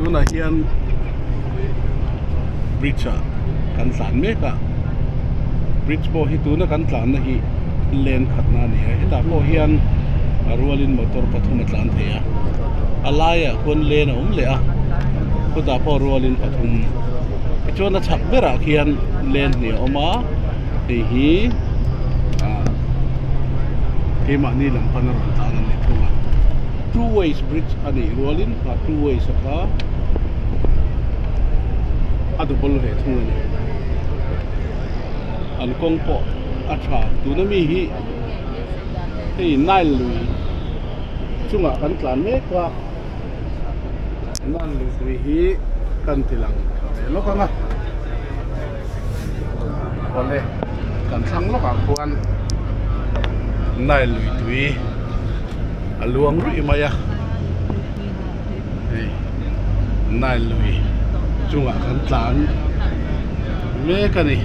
Tunah hian bridge ah kan tlan mek a bridge pawh hi tuna kan tlanna hi lane khatna a ni a hetah pawh hian a rualin motor pathum a tlan thei a a laiah khuan lane a awm leh a chutah pawh rualin pathum tichuan a chhak berah khian lane hnih a awm a hei hi ah keimahni lam pana rawn tlan a ni thung a two ways bridge a nih rualin kha two ways a kha a double ve thung a ni an kawng pawh a tha tuna mi hi hei nile lui chungah kan tlan mek a nile lui tui hi kan ti lang ve lawk ang a awle kan thlang lawkah khuan nile lui tui a luang ruih mai a hei nile lui chungah kan tlan mek a ni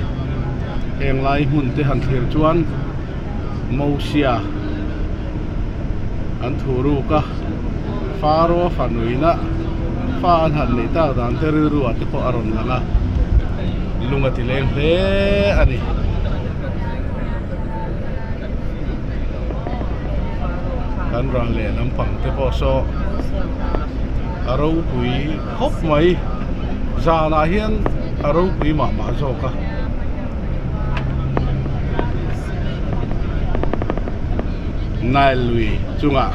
heng lai hmun te han thlir chuan Mosia an thu ruk a Pharaoh fanuina fa an han neih tak dan te rilru ah te pawh a rawn lang a lung a ti leng hle a ni. Kan ral leh lampang te pawh saw a ropui khawp mai zanah hian a ropui mah mah zawk a. Nile lui chungah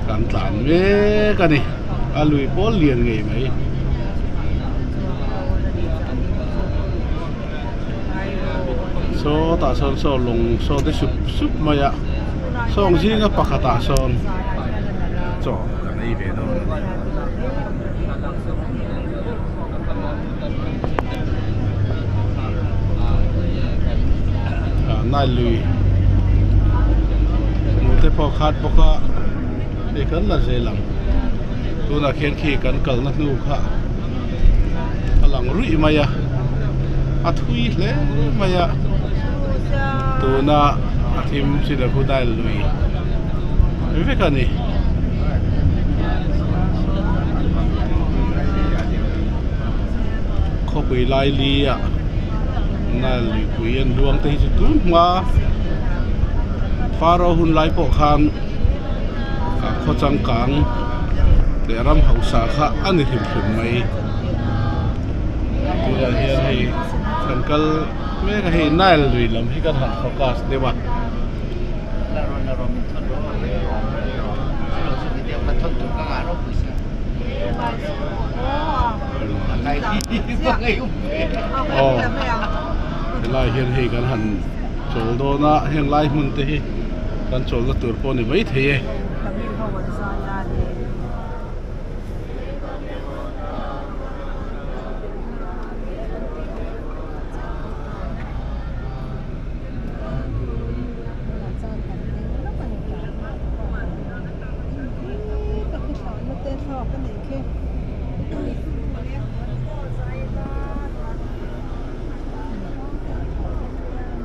kan tlan mek a ni a lui pawl lian ngei mai. Saw tah sawn saw lawng saw te sup sup mai a sawng zinga pakhatah sawn chaw kan ei ve dawn a ni. Nile lui hmuh te pawh a khat bawk a hei kan la zel ang tunah khian khi kan kalna hnu kha a lang ruih mai a a thui hle mai a tuna a thim chin a khu Nile lui vek a ni. Khawpui laili ah Nile luipui an luang te hi chu tun hma Pharaoh hun lai pawh khan khaw changkang leh ram hausa kha a ni hrim hrim mai tunah hian hei kan kal mek a hei Nile lui lam hi kan han focus deuh a. Aw helai hian hei kan han chawl dawn a heng lai hmun te hi kan chawlna tur pawh a ni maithei e.